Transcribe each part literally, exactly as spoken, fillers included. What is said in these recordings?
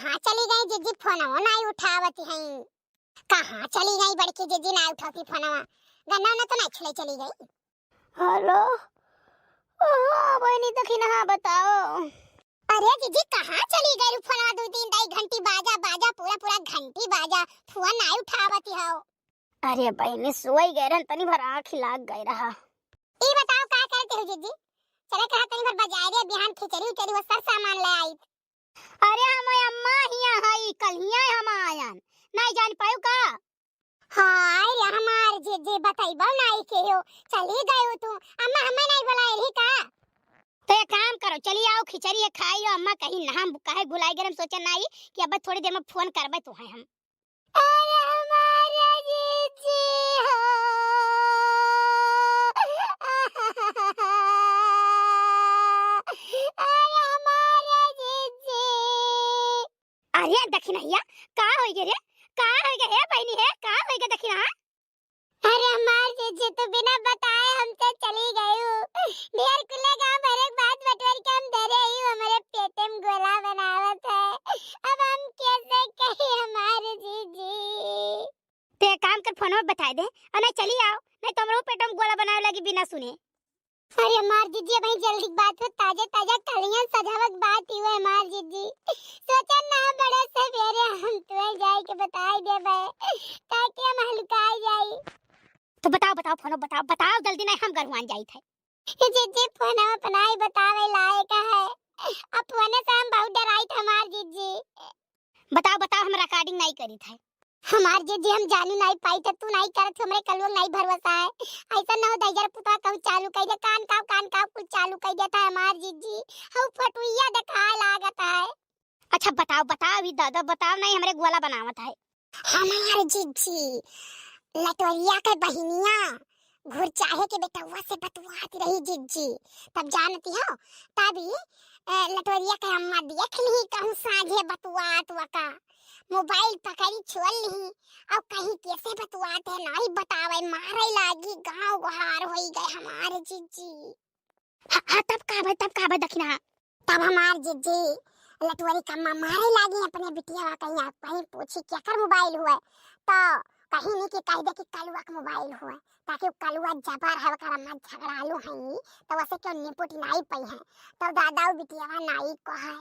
कहाँ चली गई जिज्जी, फोनवा नाई उठावत हैं। कहाँ चली गई बड़की जिज्जी, नाई उठावती फोनवा। गन्ना उन्ना तो नाई छुले चली गई। हेलो। हाँ बहिनी, दखिनहा बताओ। अरे जिज्जी, कहाँ चली गई? फोनवा दू तीन दाई घंटी बाजा बाजा, पूरा पूरा घंटी बाजा, फोन नाई उठावती हो। अरे बहिनी, सोई गए रहन, तनी भर आँखी लाग गए रहा। ई बताओ का करते हो जिज्जी? चले कहा तनी भर बाजारे, बिहान खिचड़ी उचड़ी वो सर सामान ले आई। अरे हम अम्मा हिया हई, कल हिया हम आयन, नहीं जान पायु का? हाय रे हमार जिज्जी, बतैबो नहीं के हो, चली गए हो तू। अम्मा हमें नहीं बुलाए रही का? तो एक काम करो, चली आओ खिचड़ी ये खाई लो। अम्मा कहीं ना हम काहे भुलाई गए, हम सोचा नहीं कि अब थोड़ी देर में फोन करबे तो है हम। अरे हमारे जिज्जी हो। अरे हमारे जिज्जी। अरे दखिनहिया, का होई गे रे? का होई गे हे बहिनी हे? का होई गे दखिनहा? अरे हमार जिज्जी, तू बिना बताए हमसे चली गयू। ढेर कुल्ले गाँव भरे के बात बटोर के हम धरे ही, हमारे पेटे में गोला बनावत है। अब हम कैसे कही हमार जिज्जी? ते काम कर, फोनवा बताए दे, और नहीं चली आओ, नहीं तो हमरो पेट में गोला बनावे लगी बिना सुने। अरे हमार जिज्जी, अबहीं जल्दी के बात हो, ताजा ताजा कलियन सजावक बात ही हुए हमार जिज्जी। सोचा ना बड़े सवेरे हम तुहे जाए के बताए देबे, ताकि हम हल्काए जाई। तो बताओ, बताओ, फोनवा बताओ, बताओ जल्दी, नहीं हम गरुआन जाई थे। ए जिज्जी, फोनवा पर नाई बतावे लायक है। अब फोने से हम बहुत डराई थे हमार जिज्जी। बताओ, बताओ, हम recording नाई करी थे। हमार जिज्जी, हम जानी नाई पाई थे, तू नाई करत, हमरे कलुआ नाई भरोसा है। ऐसा न हो दहिजर पुतवा कहूँ चालू कई दे, कान काव, कान काव कुछ चालू कई देता है हमार जिज्जी। हऊ फटुइया देखाए लागत है। अच्छा बताओ, बताओ, ई दादा बताओ, नहीं हमरे गोला बनावत है। हमार जिज्जी, लटोरिया के बहिनिया, घुरचाहे के बेटउआ से बतुआत रही जिज्जी। तब जानती हो, तभी, ए, लटोरिया के अम्मा देख ली कहूँ साँझे बतुआत वका। मोबाइल पकड़ी छोड़ ली, और कहीं कैसे बतुआत है, नाई बतावे, मारे लागी, गाँव गोहार होई गए हमार जिज्जी। हाँ, हाँ, तब का भाई, तब का भाई दखिनहा? तब हमार जिज्जी लटुअरी कम्मा मारे लागी अपने बिटिया, कहीं आप कहीं पूछी केकर मोबाइल हुए, तो कहीं नहीं कि कह दे कि कलुआ के मोबाइल हुए, ताकि वो कलुआ जबर है, ओकर अम्मा झगड़ालू है, तो वैसे क्यों निपुट नाई पई है, तो दादा वो बिटिया नाई को है।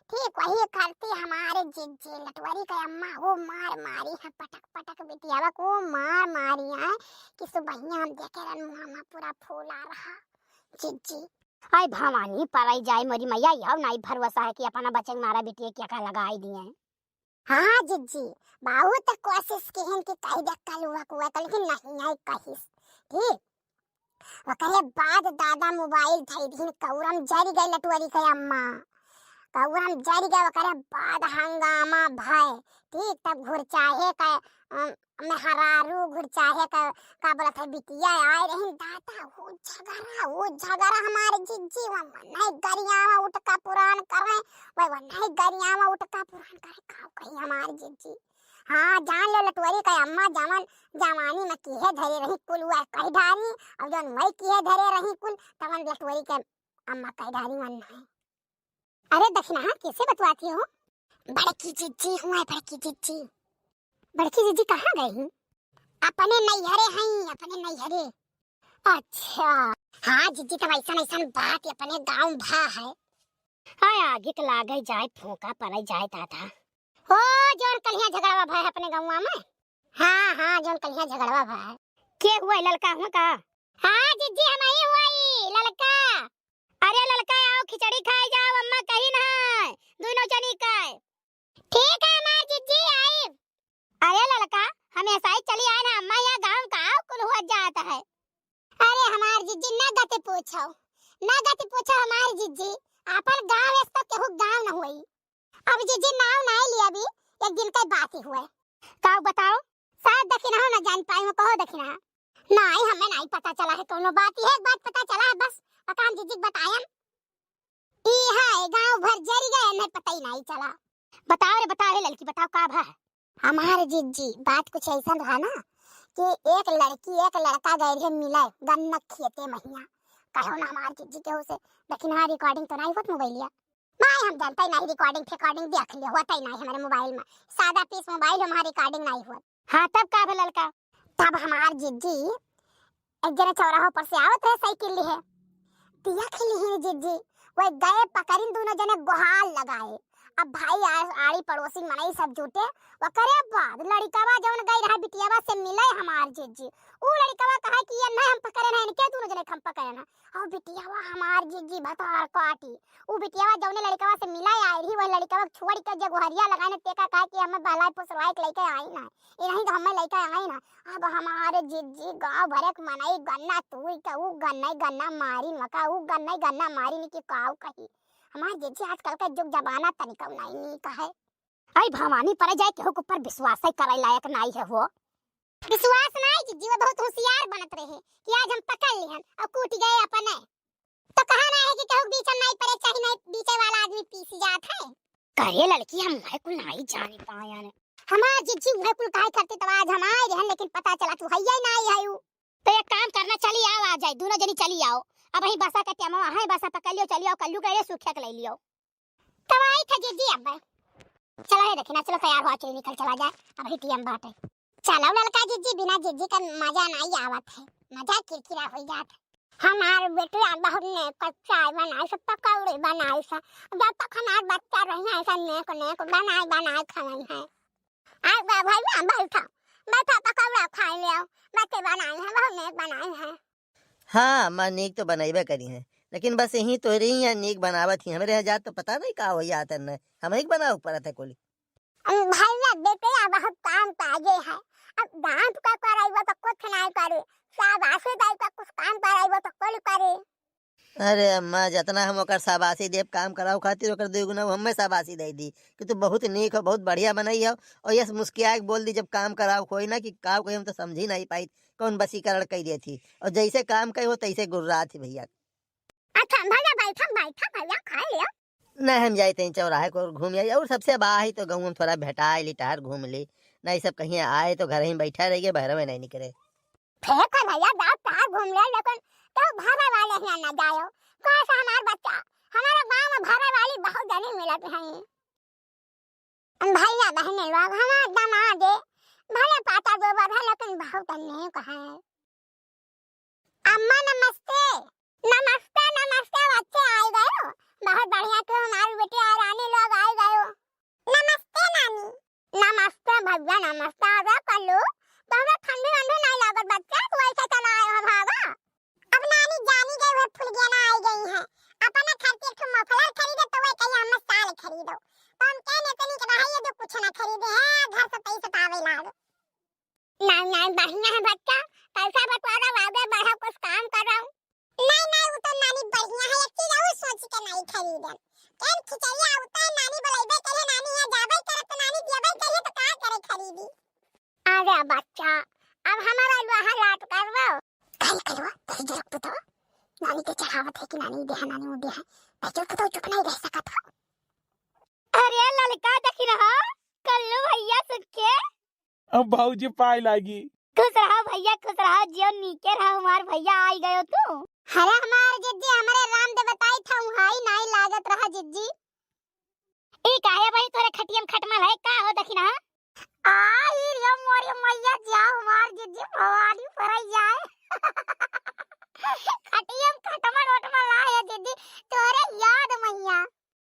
ठीक वही करती हमारे जिज्जी लटुअरी के अम्मा, वो मार मारी है, पटक पटक बिटिया को मार मारी है कि सुबहिया हम देखे रहन मुँह में पूरा फूला रहा जिज्जी। हाय भवानी, पराई जाए मोरी मैया, यह नाई भरोसा है कि अपना बच्चे के मारा बिटिया क्या का लगाई दिए। हाँ जिज्जी, बहुत कोशिश किहन कि कह दे कलुआ कुआ, लेकिन नहीं आई कहिस। ठीक, ओकरे बाद दादा मोबाइल धई दिन, कौरम जरि गए लटुअरी के अम्मा, कौरम जरि गए। ओकरे बाद हंगामा भय। ठीक, तब घुरचाहे के, अम, मेहरारू घुरचाहे के, का बोलत है, बिटिया आए रही दादा, वो झगड़ा, वो झगड़ा हमारे जिज्जी, वो नहीं गरियावा उठ का पुराण करे, वो, वो नहीं गरियावा उठ का पुराण करे, का कही हमारे जिज्जी। हाँ, जान लो लटुअरी के अम्मा, जवन जवानी में किहे धरे रही कुल वह कह डारी, और जौन वही किहे धरे रही कुल, तवन लटुअरी के अम्मा कह डारी मन है। अरे दखिनहा, कैसे बतुआती हो? बड़की जिज्जी हुआ है, बड़की जिज्जी। बड़की जिज्जी कहाँ गई? अपने नैहरे हैं, अपने नैहरे। अच्छा। हाँ जिज्जी, तब ऐसन ऐसन बात अपने गाँव भा है। हाय, आगे के लागे जाए, फूंका पड़े जाए दादा। हो, जौन कलिया झगड़वा भा है अपने गाँव में। हाँ, हाँ, जौन कलिया झगड़वा भा है। के हुआ है, ललका हुआ का? हाँ जिज्जी, हम ही हुआ ही, ललका। अरे ललका, आओ खिचड़ी खाए जाओ, अम्मा कही ना है, दोनों जनी का। ठीक है हमार जिज्जी, आई। अरे ललका, हम ऐसा ही चली आए ना अम्मा, यहाँ गाँव का आओ कुल हुआ जाता है। अरे हमार जिज्जी, ना गति पूछो, ना गति पूछो हमार जिज्जी, आपन गाँव ऐस तो केहू गाँव न हुई। अब जिज्जी नाव नाई लिया भी, एक दिन का बात ही हुए। का बताओ? शायद दखिनहा ना जान पाई हो, कहो दखिनहा। नाई, हमें नाई पता चला है कौनो बात, ये एक बात पता चला है बस, पता हम जिज्जी बतायन। ई हाय, गाँव भर जरि गए, हमें पता ही नाई चला। बताओ रे, बताओ, हे ललकी, बताओ का भा है? हमार जिज्जी, बात कुछ ऐसन रहा ना कि एक लड़की, एक लड़का गए रहे मिले गन्ना खेते महिया। कहो ना हमार जिज्जी केहू से, लेकिन हाँ, recording तो नाई होत मोबाइलिया। भाई, हम जानते ही नहीं, recording फेकॉर्डिंग देख लियो, होता ही नहीं हमारे मोबाइल में। सादा पीस मोबाइल, हमार recording नहीं हुआ। हाँ, तब का भे ललका? तब हमार जिज्जी एक जने चौराहा पर से आवत रहे साइकिल लिए, दिया खिली ही जिज्जी, वह गए पकड़िन, दोनों जने गुहार लगाए। अब भाई, आ-, आड़ी पड़ोसी मनई सब जुटे, ओकरे बाद लड़िकवा जौन गई रहा बिटियावा से मिले हमार जिज्जी, उ लड़िकवा कहा कि ये नहीं हम पकड़े ना, इनके दोनों जने के हम पकड़े ना। और बिटियावा हमार जिज्जी भतार काटी, उ बिटियावा जौने लड़िकवा से मिले आई रही, वह लड़िकवा छोड़ के जे गुहरिया लगाए ना, तेका कहा कि हमें बहलाए फुसलाए के लेके आई ना, ये नहीं तो हमें लेके आई ना। अब हमारे जिज्जी गाँव भरे के मनई गन्ना तूर के उ गन्ना ही गन्ना मारिन, वका उ गन्ना ही गन्ना मारिन कि काऊ कही। हमार जिज्जी आजकल का जुग जमाना तनिकौ नाई नीक है। आई भवानी परे जाए केहू के ऊपर विश्वास ही करे लायक नाई है हो। विश्वास नाई जिज्जी, वो बहुत होशियार बनत रहे कि आज हम पकड़ लिहन और कूट गए अपने। तो कहा ना है कि केहू के बीच में नाई परे चाही, नाई बीचे वाला आदमी पीस जात है। करे लड़की, हम वह कुल नाई जानी पायन। हमार जिज्जी वह कुल काहे करते तब आज हम आए रहन, लेकिन पता चला तू हइये नाई है उ। तो एक काम करना, चली आओ, आ जाए, दोनों जनी चली आओ। अब वही बसा के टेमवा है, बसा पकड़ लियो, चली आओ, कल्लू के सूखे के ले लियो। तब आई था जिज्जी अब। चलो हे दखिना, चलो तैयार हुआ, चली निकल चला जाए, अब ही टेम बाटे। चलो ललका जिज्जी, बिना जिज्जी का मजा नाई आवत है, मजा किरकिरा हो जात है। हमार बेटिया बहुत नेक चाय बनाई से, पकौड़ी बनाई से, जब तक हमार बच्चा रही है ऐसा नेक नेक बनाई बनाई खाई है। आ बा भैया, बैठा, बैठा, पकौड़ा खाई ले, बच्चे बनाई है, बहुत नेक बनाई है। हाँ, अम्मा नीक तो बनइबे करी हैं, लेकिन बस यहीं तोहरे ही यहाँ नीक बनावत ही, हमरे यहाँ जात तो पता नहीं का हो जात है, न हम ही बनावे के पड़त है कुल। अम, भैया, बेटे, अब बहुत काम काजे है, अब डांट का करइबो तो कुछ नहीं करे, शाबाशी दे तो कुछ काम करइबो तो कुल करे। अरे अम्मा, जतना हम ओकर शाबाशी देब काम करावे खातिर, ओकर दुगुना वो हमें शाबाशी दे दी कि तू बहुत नीक हो, बहुत बढ़िया बनई हो। और यस मुस्किया के बोल दी जब काम करावे कोई ना कि का कोई हम तो समझी नहीं पाई, कौन बसीकरण कई देती। और जैसे काम कही हो तैसे गुर्रात ही भैया। अच्छा भैया, बैठा, बैठा भैया, खा लियो। नहीं, हम जाइत ही चौराहे को घूम आई, और सबसे बाहर तो गाँव में थोड़ा भेटा ली, टहर घूम ली। नहीं, सब कहीं आए तो घर ही बैठा रहिए, बहरे में नहीं निकले। ठीक है भैया, जाओ, टहर घूम ले, लेकिन तो भरे वाले यहाँ ना जाओ। कैसा हमार बच्चा, हमारे गाँव में भरे वाली बहुत जनी मिलत हैं। भैया बहने लोग, हमार दामाद है, भले पाता गोबर है, लेकिन बहुत नेक है। अम्मा नमस्ते। नमस्ते, नमस्ते, बच्चे आए गयो। बहुत बढ़िया, तू हमारी बेटी और रानी लोग आए गयो। नमस्ते नानी। नमस्ते भैया, नमस्ते। अरे कल्लू, तो हमें ठंडी वंडी नहीं लागत बच्चा, तू ऐसे चला आए हो भागा। अब नानी जानी गई, वह फुलगिया ना आई गई है। अपना खातिर एक ठो मफलर खरीदे तो वह कही हमें साल खरीदो। तो हम कहने इतनी के रही है जो कुछ ना खरीदे है, घर से पैसे पावे लाग। नहीं, नहीं, बढ़िया है बच्चा, पैसा बटवारा वादे बढ़ा कुछ काम करो। नहीं, नहीं, वो तो नानी बढ़िया है, एक चीज और सोच के नहीं खरीदन। केन खिचैया उतर नानी बोलैबे करे, नानी यहाँ जाबे करे तो नानी देबे करे तो का करे खरीदी। अरे बच्चा, अब हमारा लोहा लाट करबो। काहे कलवा, कहीं जरूरत तो नानी के चढ़ावत है कि नानी देहा, नानी वो देहा। बच्चों को तो चुप नहीं रह सकत हो। अरे ललका देखी रहा, कल्लू भैया सुखे। अब भौजी पाए लागी। खुश रहो भैया, खुश रहो, जियो नीके रहो, हमार भैया आई गयो तू। अरे हमार जिज्जी, हमरे राम दे बताई था, उहाई नाई लागत रहा जिज्जी। ई काहे भाई तोरे खटियम खटमल है, का हो दखिना? आई रे मोरे मैया, जा हमार जिज्जी भवानी परै जाए। खटियम खटमल ओटमल ना है जिज्जी, तोरे याद मैया।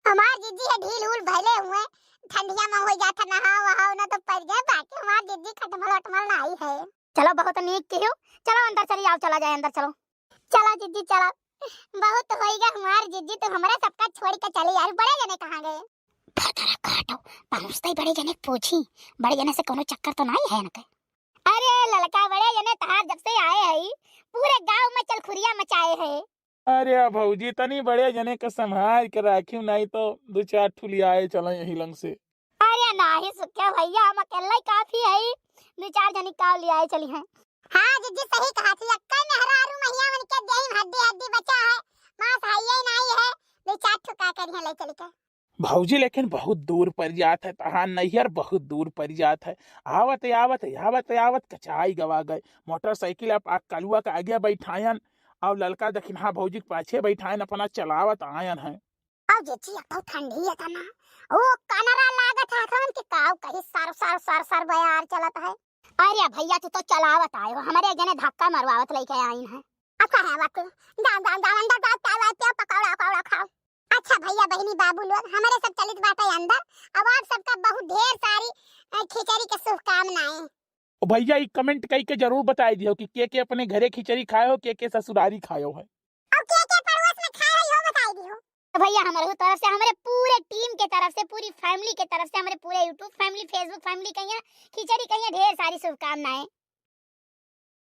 हमार जिज्जी है ढील उल भले हुए, ठंडिया में हो जात है नहाव वहाव ना तो पड़ जाए, बाकी हमार जिज्जी खटमल ओटमल नाई है। चलो बहुत नीक कियो, चलो अंदर चली आओ, चला जाए अंदर चलो। चलो जिज्जी चलो, बहुत होइगा हमार जिज्जी, तू हमरा सबका छोड़ के चली यार, बड़े जने कहाँ गए? धर धर काटो, पहुँचते ही बड़े जने के पूछी, बड़े जने से कोनो चक्कर तो नाई है इनके। अरे ललका बड़े जने तहार जब से आए है, पूरे गाँव में चलखुरिया मचाए है। अरे भौजी, तनी बड़े जने के संभाल के राखियो, नाई तो दो चार ठुली आए चला यही लंग से। अरे नाही सुखे भैया, हम अकेले ही काफी है, दो चार जनी का ले आए चली हैं। हाँ जिज्जी सही कहा थी, अक्का मेहरारू महिया मन के देही में हड्डी हड्डी बचा है, मांस हाइये ही नाई है, दो चार ठो का करिए ले चली के। भौजी लेकिन बहुत दूर पड़ जात है, तहार नैहर बहुत दूर पड़ जात है, आवत आवत आवत आवत कचाई गवा गए, मोटरसाइकिल आप आ कलुआ के आगे बैठायन और ललका दखिनहा भौजी के पाछे बैठायन अपना चलावत आयन है। और जे जी, अब तो ठंडी है तना, वो कनरा लागत है थन कि काऊ कहीं सर सर सर सर बयार चलत है। अरे भैया, तू तो चलावत आए हो, हमरे जने धक्का मरवावत लेके आइन है। अच्छा है बात, जाओ जाओ जाओ अंदर जाओ, चाय वाय पियो, पकौड़ा उकौड़ा खाओ। अच्छा भैया बहिनी बाबू लोग, हमरे सब चलित बाटे अंदर। अब आप सबका बहुत ढेर सारी अ, खिचड़ी के शुभकामनाएं। ओ भैया, ई कमेंट कई के जरूर बताई दियो कि के के अपने घरे खिचड़ी खाए हो, के के ससुरारी खाए हो है। और के के पड़ोस में खा रही हो, बताई दियो। तो भैया, हमारे तरफ से, हमारे पूरे टीम के तरफ से, पूरी फैमिली के तरफ से, हमारे पूरे YouTube फैमिली, Facebook फैमिली कहिया खिचड़ी कहिया ढेर सारी शुभकामनाएं।